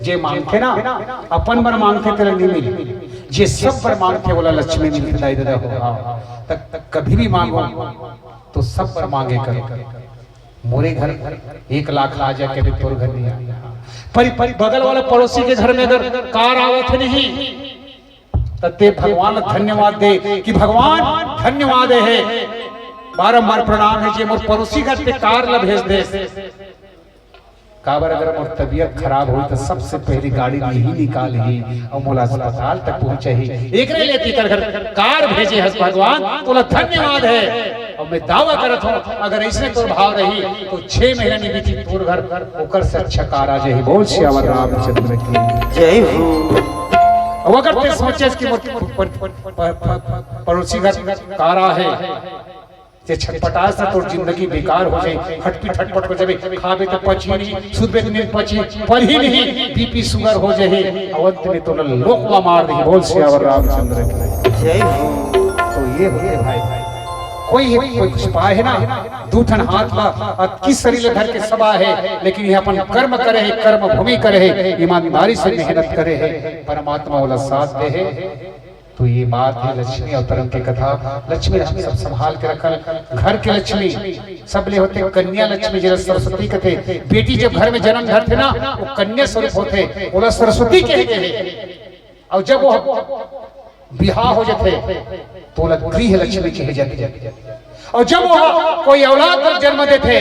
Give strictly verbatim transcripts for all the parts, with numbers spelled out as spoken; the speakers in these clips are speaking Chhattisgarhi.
जे मांगथे ना, अपन बर मांगथे, तेला नइ मिले। जे सब बर मांगथे, ओला लक्ष्मी मिलथे, दाई ददा हो। हाँ। त, त कभी भी मांगो, तो सब बर मांगे करो। मोरे घर एक लाख आ जाए, कभी तोर घर नहीं आए। पर, पर बगल वाला पड़ोसी के घर में अगर कार आवत हे नहीं, त ते भगवान ला धन्यवाद दे कि भगवान, धन्यवाद हे, बारंबार प्रणाम हे जे मोर पड़ोसी घर ते कार ला भेज दे। काबर अगर मोर तबीयत खराब होही त सबसे पहली गाड़ी ले ही निकालही अउ मोला अस्पताल तक पहुंचाही। एकरे ले तेकर घर कार भेजे हस भगवान, तोला धन्यवाद हे। अउ मैं दावा करत हूं, अगर अइसने तोर भाव रही तो छह महीना नहीं बीती, तोर घर ओकर से अच्छा कार आ जाही। बोल सियावर रामचंद्र की। जय हो। अब अगर ते सोचेस कि मोर प-, प-, प-, प-, पड़ोसी घर कार आहे, ते छटपटास त तोर जिंदगी बेकार हो जाही, हटपी ठटपट हो जाबे, खाबे त पची नहीं, सुतबे त नींद पची, पढ़ी नहीं, बीपी सुगर हो जाही, अउ अंत में तोला लोकवा मार देही। बोल सियावर रामचंद्र की। जय हो। तो ये होथे भाई, कोई, कोई कुछ पाए हे ना, दू ठन हाथ ला, अतकी शरीर ला धर के सब आहे, लेकिन ये अपन कर्म करे हे, कर्म भूमि करे हे, ईमानदारी से मेहनत करे हे, परमात्मा ओला साथ दे हे। तो ये बात हे लक्ष्मी अवतरण के कथा। लक्ष्मी हम सब संभाल के रखन, घर के लक्ष्मी सबले होथे, कन्या लक्ष्मी जेला सरस्वती कथे। बेटी जब घर में जन्म धरथे ना, वो कन्या स्वरूप होथे, ओला सरस्वती कहे गे हे। अउ जब वो बिहाव हो जाथे, तोला गृह लक्ष्मी कहे जाथे। अउ जब वो कोई औलाद बर जन्म देथे,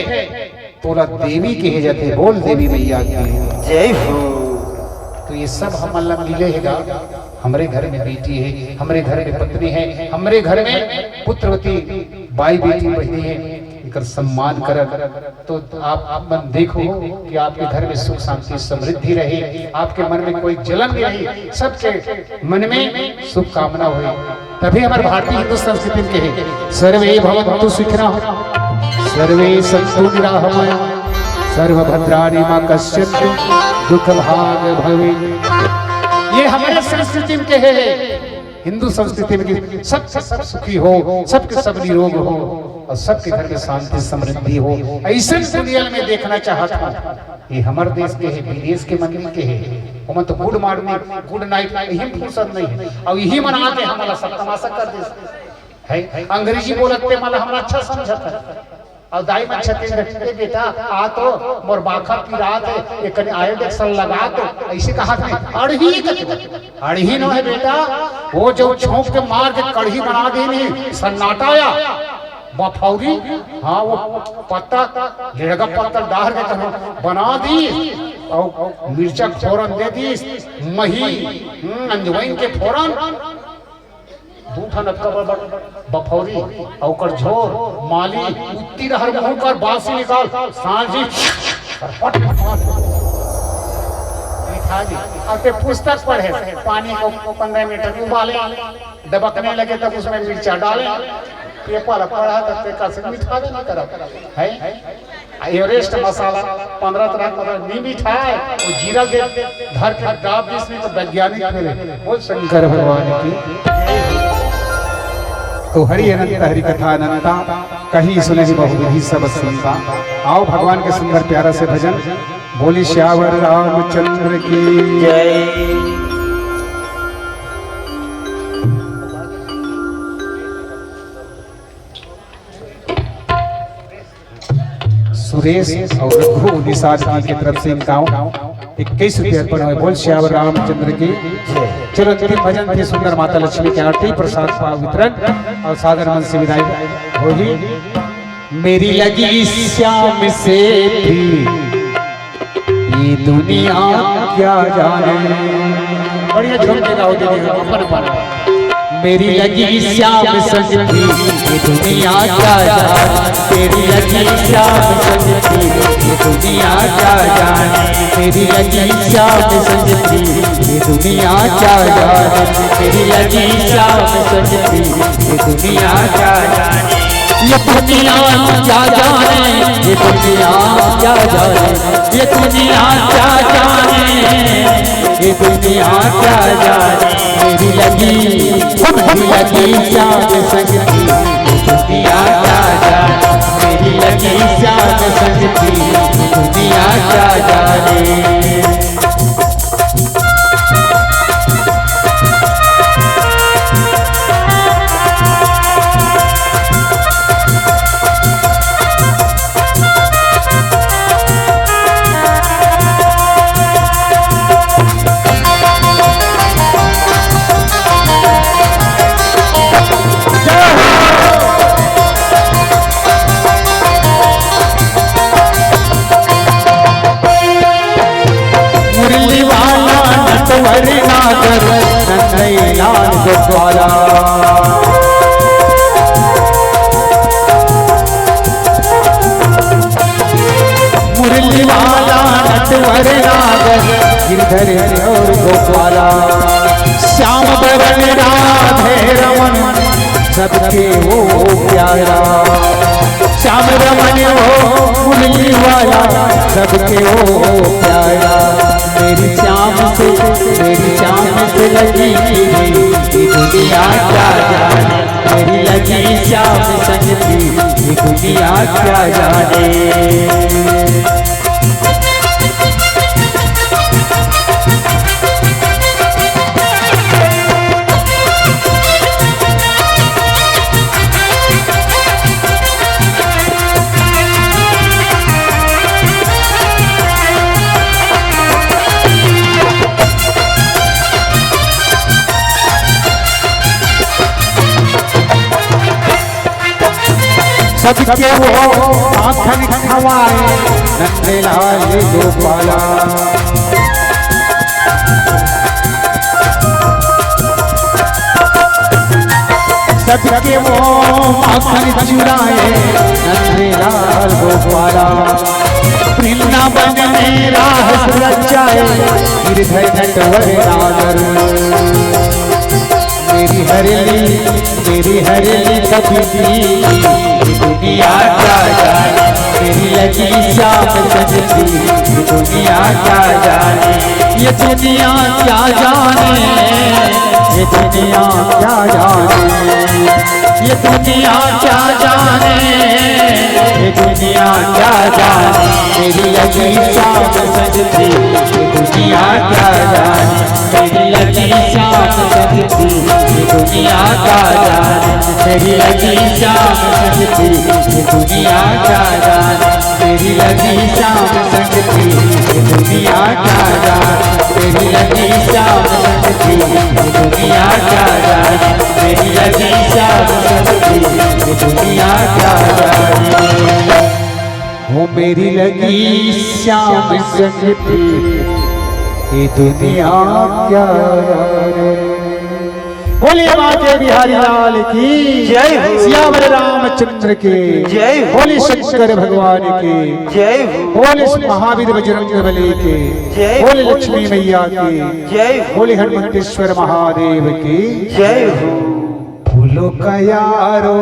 तोला देवी कहे जाथे। बोल देवी मैया की। जय हो। तो ये सब हमन ला मिले हे गा। हमरे घर में बेटी हे, हमरे घर में पत्नी हे, हमरे घर में पुत्रवती बाई बेटी बहिनी हे, एकर सम्मान करब। तो आप, आप मन देखो कि आपके घर में सुख शांति समृद्धि रहे, आपके मन में कोई जलन नहीं रही, सबके मन में शुभकामना होई। तभी हमर भारतीय हिंदू संस्कृति में कहे, "सर्वे भवन्तु सुखिनः, सर्वे सन्तु निरामया, सर्वभद्राणि मा कश्चित् दुख भाग भवेत्।" ये हमरे संस्कृति में कहे हे, हिंदू संस्कृति में कि सबके सब सुखी हो, सबके सब निरोग हो अउ सबके घर में शांति समृद्धि हो। अइसन दुनिया में देखना चाहत हूं। ये हमर देश के हे, विदेश के मन के हे। ओमन तो good morning, good night, इही में फुर्सत नहीं हे। अउ इही मन आके हमला सब तमाशा कर देस। हे, अंग्रेजी बोलत ते मन हमला अच्छा समझत हे। अउ दाई मन छत्तीसगढ़ के, "बेटा, आ तो, मोर बाखा पिरात हे, एकने आयोडेक्स लगा तो।" अइसे कहा थे, अड़ही कथे। अड़ही नो हे बेटा, वो जो छोंक के मार के कड़ही बना दे नहीं, सन्नाटा या बफौरी, हाँ, वो पत्ता, लेड़गा पत्ता डार के करो, बना दी, अउ मिर्चा फोरन दे दी, मही, हम्म, अंजवाइन के फोरन, दू ठन अतका बड़ बड़ बफौरी, अउ ओकर झोर, माली, उत्ती रहर मुहूं कर बासी निकाल, सांझी, पट, मिठा जी, अब ते पुस्तक पढ़े, पानी को पन्द्रह मिनट उबाले, दबकने लगे तब उसमें मिर्चा डाले, पेपर पढ़ा तब ते का से मिठावे ना करब, है? आ एवरेस्ट मसाला पन्द्रह तरह का नहीं मिठाए, वो जीरा दे धर के डाब दिस नहीं तो वैज्ञानिक मेरे। बोल शंकर भगवान की। तो हरि अनंत हरि कथा अनंता, कही सुनहि बहुविधि सब सुनता। आओ भगवान के सुंदर प्यारा से भजन। बोली सियावर रामचंद्र की। जय। सुरेश अउ रघु निषाद जी के तरफ से इनका इक्कीस रुपये अर्पण होय। बोल सियावर रामचंद्र की। चलो, अंतिम भजन थे सुंदर माता लक्ष्मी के आरती प्रसाद पाव वितरण अउ सादर मन से विदाई होही। मेरी लगी श्याम से भी ये दुनिया क्या जाने। बढ़िया झूम के गाओ दीदी, अपन अपन। मेरी लगी श्याम संग थी ये दुनिया क्या जाने, मेरी लगी श्याम संग थी ये दुनिया क्या जाने, मेरी लगी श्याम संग थी ये दुनिया क्या जाने, मेरी लगी श्याम संग थी ये दुनिया क्या जाने। ये दुनिया क्या जाने, ये दुनिया क्या जाने, ये दुनिया क्या जाने, ये दुनिया क्या जाने। मेरी लगी, मेरी लगी श्याम संग थी ये दुनिया क्या जाने, मेरी लगी श्याम दुनिया क्या जाने। मुरली वाला नटवर नागर, नन्हई लाल गोपाला। मुरली वाला नटवर नागर, गिरधर और गोपाला। श्याम बरन राधे रमन, सबके वो प्यारा। श्याम रमन वो मुरली वाला, सबके वो प्यारा। मेरी श्याम से, मेरी श्याम से लगी ये दुनिया क्या जाने। मेरी लगी श्याम संग की ये दुनिया क्या जाने। सबके वो माखन खवाए नंदलाल गोपाला। सबके वो माखन चुराए नंदलाल गोपाला। वृंदावन में रास रचाए गिरधर नटवर नागर। मेरी हरली, मेरी हरली कभी की, ये दुनिया क्या जाने। मेरी लगी श्याम संग की, ये दुनिया क्या जाने। ये दुनिया क्या जाने, ये दुनिया क्या जाने, ये दुनिया क्या जाने, ये दुनिया क्या जाने। मेरी लगी श्याम संग की, ये दुनिया क्या जाने। मेरी लगी श्याम संग की, ये दुनिया क्या जाने। मेरी लगी श्याम संग की, ये दुनिया क्या जाने। मेरी लगी श्याम संग की, ये दुनिया क्या जाने। मेरी लगी श्याम संग की, ये दुनिया क्या जाने। मेरी लगी श्याम संग की, ये दुनिया क्या जाने। वो मेरी लगी श्याम संग की, ये दुनिया क्या जाने। बोलिए बांके बिहारी लाल की जय हो। सियावर रामचंद्र की जय हो। बोलिए शंकर भगवान की जय हो। बोलिए महावीर बजरंग बली की जय हो। बोलिए लक्ष्मी मैया की जय हो। बोलिए हनुमंतेश्वर महादेव की जय हो। फूलों का यारो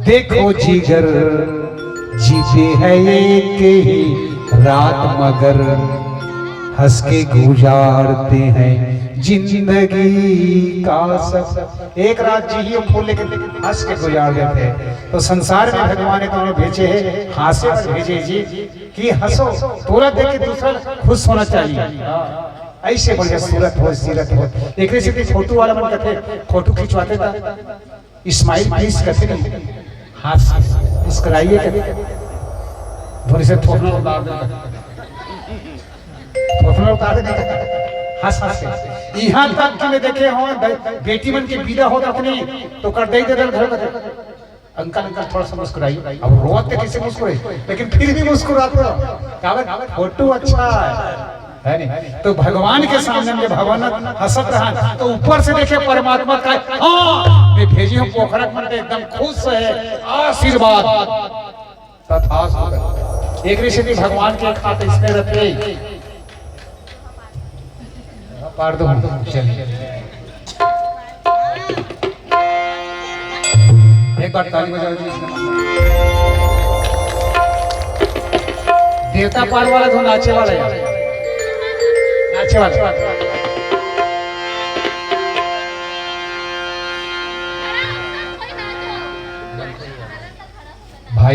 देखो जिगर, जीते हैं एक ही रात मगर, हंस के गुजारते हैं जिंदगी का सफर। एक रात जी ही हम फूल लेके हंस के गुजार देते हैं। तो संसार में भगवान ने तुम्हें भेजे हैं, हंसे पर भेजे जी, कि हंसो, पूरा देख के दूसरा खुश होना चाहिए। ऐसे बढ़िया सूरत हो, सीरत हो। एक से फोटो वाला मन कहते, फोटो खिंचवाते था, स्माइल प्लीज करते नहीं, हाथ से मुस्कुराइए करते। थोड़ी से थोपना उतार देता, थोपना उतार देता, हंस हंस के। यहाँ तक कि मैं देखे हो, बे-, बेटी मन के विदा होत अपनी, तो कर दे दे घर का। अंकल, अंकल, थोड़ा सा मुस्कुराइए। अब रोवत के कैसे मुस्कुराए, लेकिन फिर भी मुस्कुराते हो। काबर? फोटो अच्छा है, है नहीं? तो भगवान के सामने में भगवान हंसत रहा, तो ऊपर से देखे परमात्मा का, हाँ, मैं भेजी हूँ पोखरक मन के एकदम खुश है, आशीर्वाद। तथास्तु। एक ऋषि भगवान के एक हाथ इसमें रखे, पार दो, चलिए। एक बार ताली बजाओ जी। देवता पार वाला तो नाचे वाला है, नाचे वाला। भाई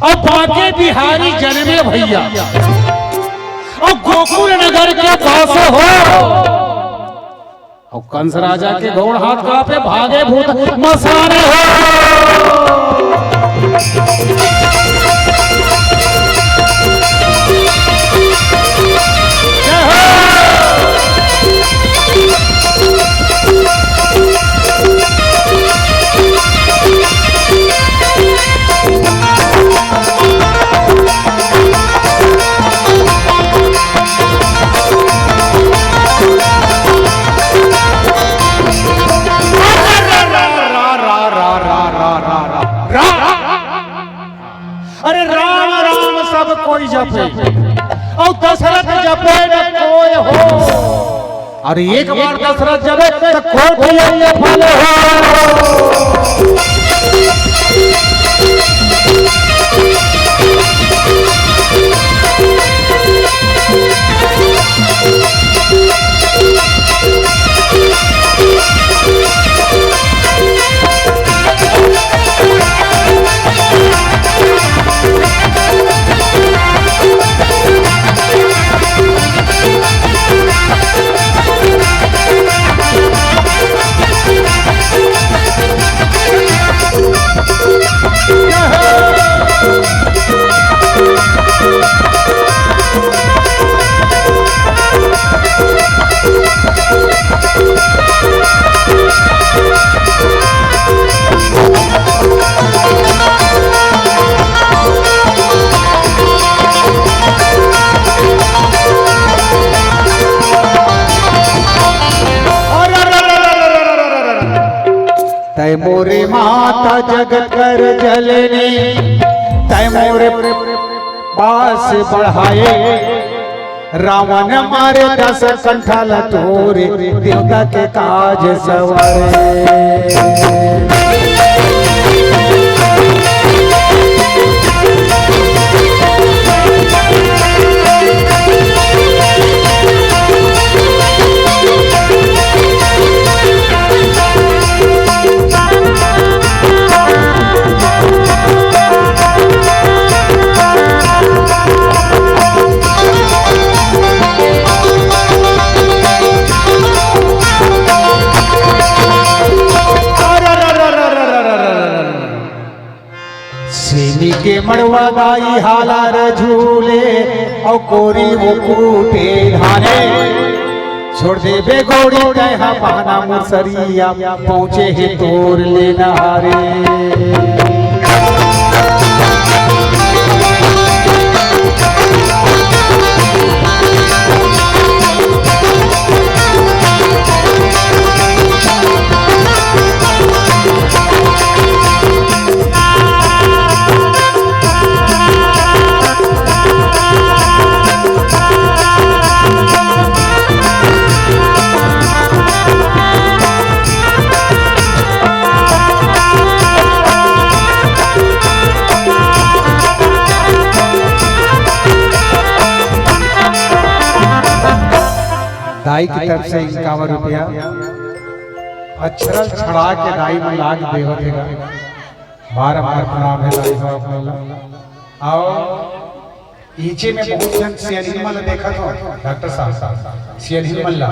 अब बांके बिहारी जनमे भइया, अउ गोकुल नगर के पास हो, अउ कंस राजा के गोड़ हाथ कांपे, भागे भूत मसाने हो। अरे राम राम सब कोई जपे, अउ दशरथ जपे न कोय हो। अरे एक बार दशरथ जपे त कोटि यज्ञ फल हो। तै मोरे माता जगत कर जननी, तै मोरे पास बढ़ाए। रावण मारे दस कंठा ल तोरे, देवता के काज सवारे। सेमी के मड़वा दाई हालार झूले, अउ कोरी वो कूटे धाने। छोड़ देबे गोड़ी तैहा बहना मुसरिया, पहुँचे हे तोर ले नहारे। दाई की तरफ से इक्यावन रुपया अक्षरल छड़ा के दाई मन लाग देवत हे गा। बारंबार प्रणाम हे दाई साहब मन ला। अउ नीचे में बहुत जन सियानी मन ला देखत हो, डॉक्टर साहब, सियानी मन ला।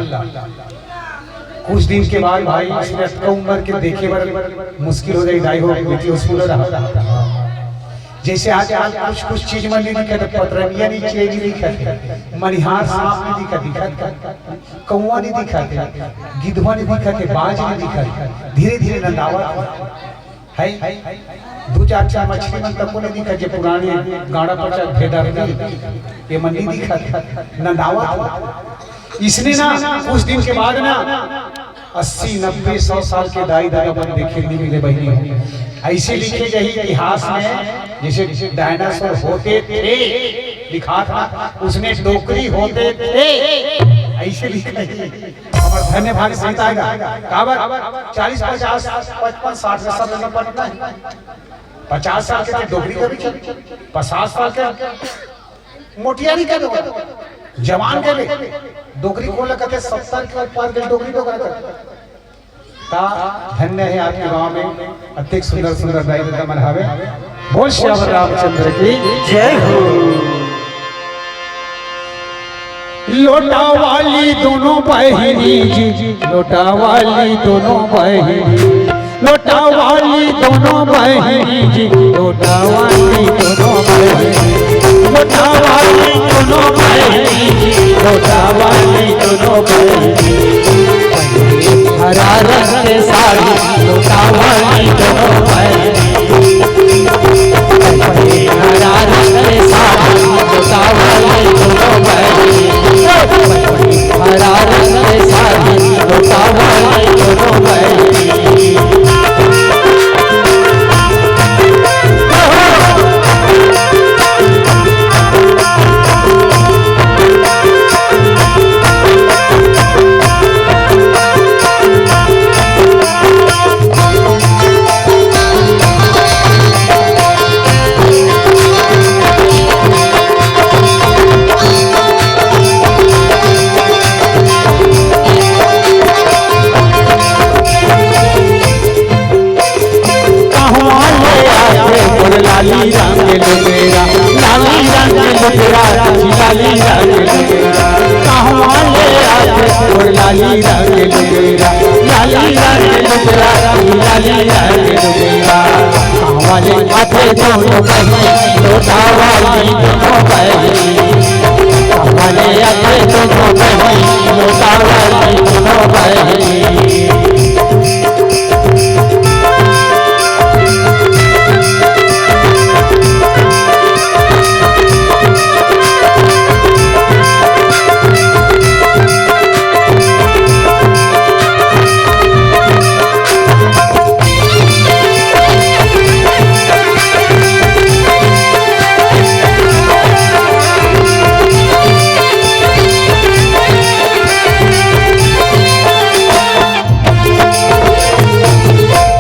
कुछ दिन के बाद भाई, इसमें अतका उम्र के देखे बर मुश्किल हो जाई, दाई हो, बेटी हो, सुन रहा। जैसे आजकल कुछ कुछ चीज मन नहीं दिखत, पतरंगिया नहीं, चेंज नहीं दिखत, मनिहार सांप नहीं दिखत, दिखत कौवा नहीं दिखत, गिद्धवा नहीं दिखत, बाज नहीं दिखत, धीरे धीरे नंदावत है। दू चार चार मछली मन तको नहीं दिखत, जे पुरानी गाड़ा पचा भेदर नहीं, ये मन नहीं दिखत, नंदावत। इसने ना कुछ दिन के बाद ना अस्सी, नब्बे, सौ साल के दाई ददा मन देखे नइ मिले बहिनी हो। अइसे लिखे जाही इतिहास में, जइसे डायनासोर होते थे, लिखात ना, उसने डोकरी होते थे, अइसे लिखे जाही। हमर धन्य भाग सीता हे गा। काबर? चालीस, पचास, पचपन, साठ में सब नंबर नहीं। पचास साल के तो डोकरी का भी चल, पचास साल के मोटियारी के डोकरी, जवान के भी डोकरी कोन ल कथे, सत्तर के ऊपर के डोकरी डोकरा कथे। का धन्य हे आपके गांव में अतेक सुंदर सुंदर दाई ददा मन हवे। बोल सियावर रामचंद्र की जय हो। लोटा वाली दोनों बहिनी जी, लोटा वाली दोनों बहिनी, लोटा वाली दोनों बहिनी जी, लोटा वाली दोनों बहिनी, लोटा वाली दोनों बहिनी जी, लोटा वाली दोनों बहिनी। हरा रंग के साड़ी, लोटा वाली दोनों बहिनी। हरा रंग के साड़ी, लोटा वाली दोनों बहिनी। हरा रंग के साड़ी, लोटा वाली दोनों बहिनी। कहवाँ ले आथे मोर लाली रंग लुगेरा, लाली रंग लुगेरा, लाली रंग लुगेरा। कहवाँ ले आथे मोर लाली रंग लुगेरा, लाली रंग लुगेरा, लाली रंग लुगेरा। कहवाँ ले आथे दोनों बहिनी, लोटा वाली दोनों बहिनी। कहवाँ ले आथे दोनों बहिनी, लोटा वाली दोनों बहिनी।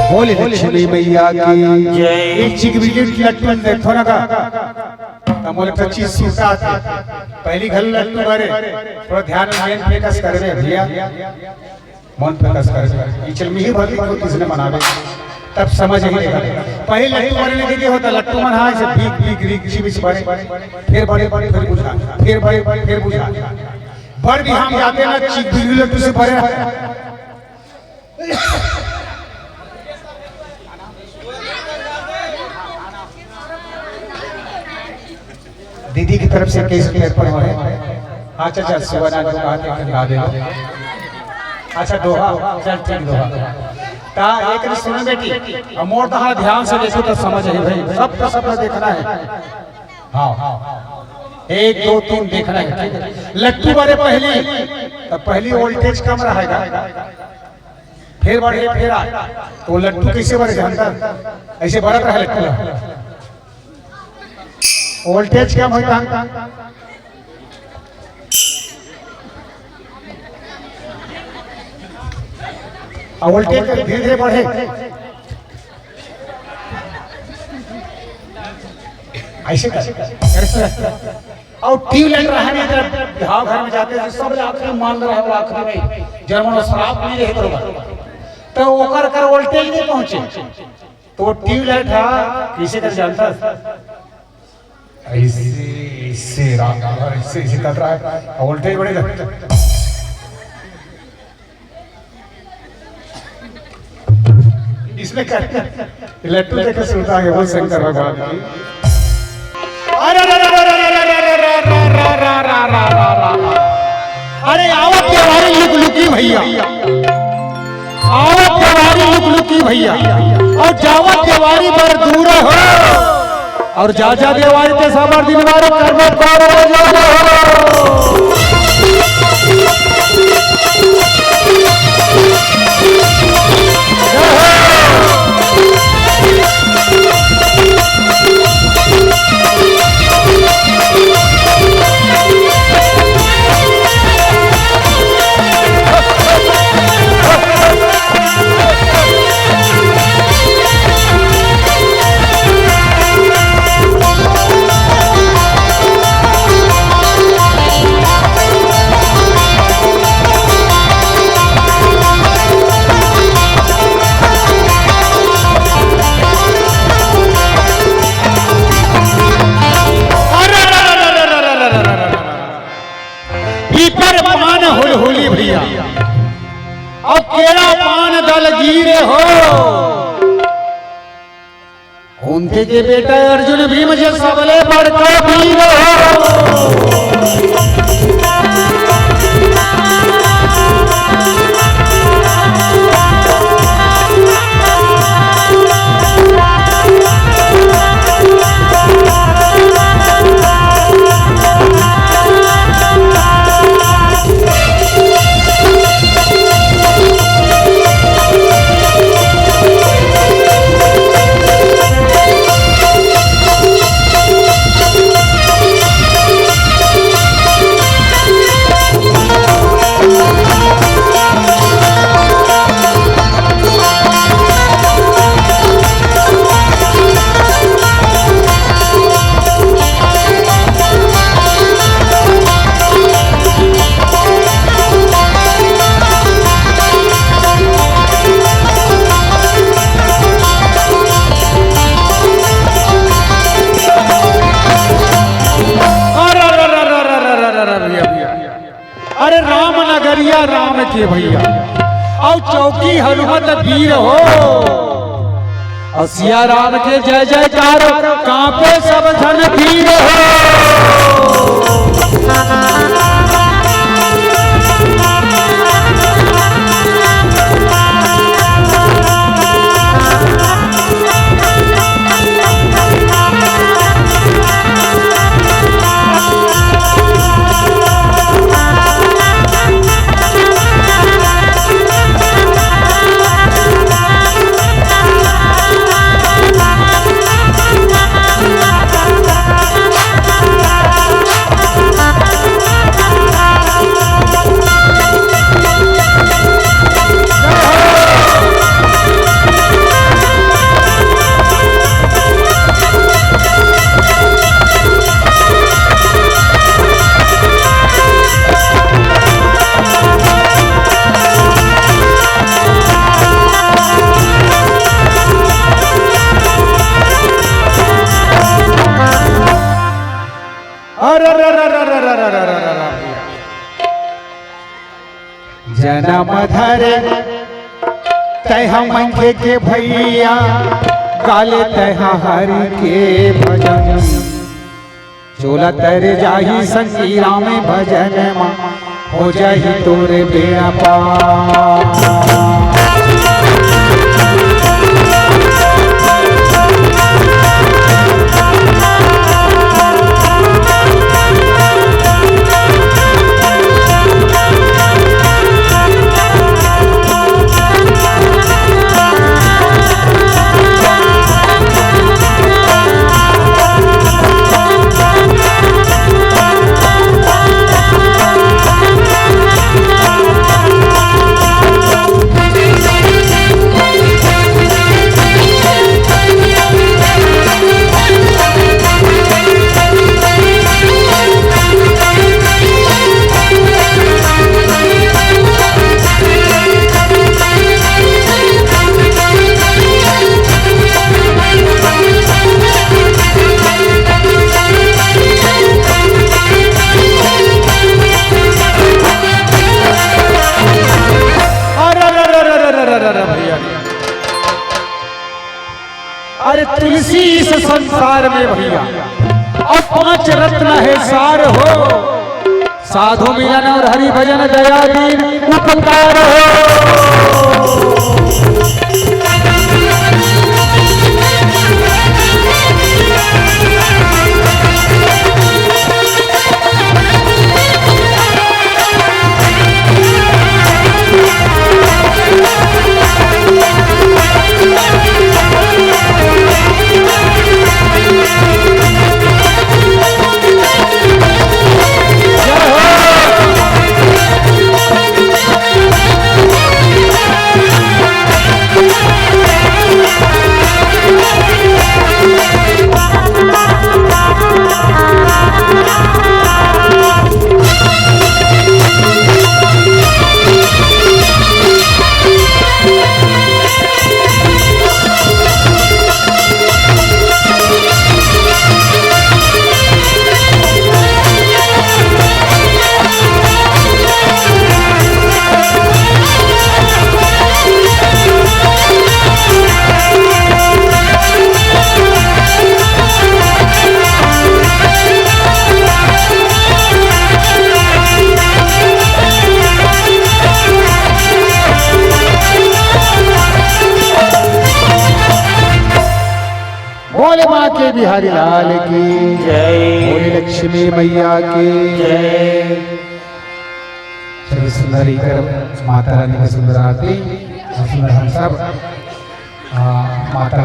बोले लक्ष्मी मैया की जय। एक चिक बिलिट लट्टू देखो ना का, त मोला एक चीज सुनता थे। पहली घल लट्टू भरे, थोड़ा ध्यान में मेन फोकस करबे भैया, मन फोकस करबे। ई चल मिही भर को किसने मनावे, तब समझ ही लेगा। पहले लट्टू भरे नहीं देखे होता, लट्टू मन हाँ से भीग भीग रीग जी बिच भरे, फिर बड़े बड़े फिर बुझा, फिर बड़े बड़े फिर बुझा। बड़ भी हम जाते ना, चिक बिलिट लट्टू से भरे रहते। दीदी की तरफ से केस पेपर हुआ है। अच्छा, अच्छा, सुबह नाम को कहा था, ला दे। अच्छा, दोहा, चल ठीक, दोहा। ता एक ने सुनो बेटी, अब मोर तहां ध्यान से देखो तो समझ है भाई, सब का सब देखना है। हाँ, एक, दो, तीन देखना है, ठीक है? लट्टू बारे पहली, तब पहली वोल्टेज कम रहेगा। फिर बढ़े, फिर आ, तो लट्टू कैसे बढ़े जानता? ऐसे बढ़त रहे लट्टू। वोल्टेज क्या होता? और वोल्टेज धीरे धीरे बढ़े। ऐसे कर, ऐसे। और ट्यूबलाइट रहा नहीं, जब बिहाव घर में जाते थे, सब आखिरी मान रहा हो, आखिरी में जर्मन श्राप नहीं रहे बरोबर, तो ओकर कर वोल्टेज नहीं पहुंचे, तो ट्यूबलाइट हा किसे कर जानता? ऐसे, ऐसे रात भर ऐसे, ऐसे कर रहा है, वोल्टेज बढ़ेगा। इसमें क्या? लट्टू देखे सुनता है वो शंकर भगवान की। अरे, अरे, अरे, अरे, आवत देवारी लुकलुकी भैया, आवत देवारी लुकलुकी भैया, और जावत देवारी बर दूर हो। और जा जा देवारी ते साबर दिन बारो करबे पार हो जाओ। लगी रे हो। कुंती के बेटा अर्जुन भीम जे सबले बड़का वीर हो। अरे, अरे, अरे, भैया, भैया। अरे राम नगरिया राम के भैया, अउ चौकी हनुमत वीर हो। अउ सिया राम के जय जयकार, कांपे सब झन पीर हो। अरे, अरे, अरे, अरे, अरे, अरे, अरे, अरे, अरे, अरे। जनम धरे तैहा मनखे के भैया, गाले तैहा हरि के भजन। चोला तर जाही संगी राम भजन मा, हो जाही तोर बेड़ा पार। अरे, अरे, अरे, अरे, अरे, अरे, अरे, भैया। अरे, तुलसी इस संसार में भैया, अब पांच रत्न है सार हो। साधु मिलन और हरि भजन दया दीन उपकार हो। बोले बांके बिहारी लाल की जय। बोले लक्ष्मी मैया की जय। चलो सुंदर इकर माता रानी के सुंदर आरती और सुंदर हम सब, आ, माता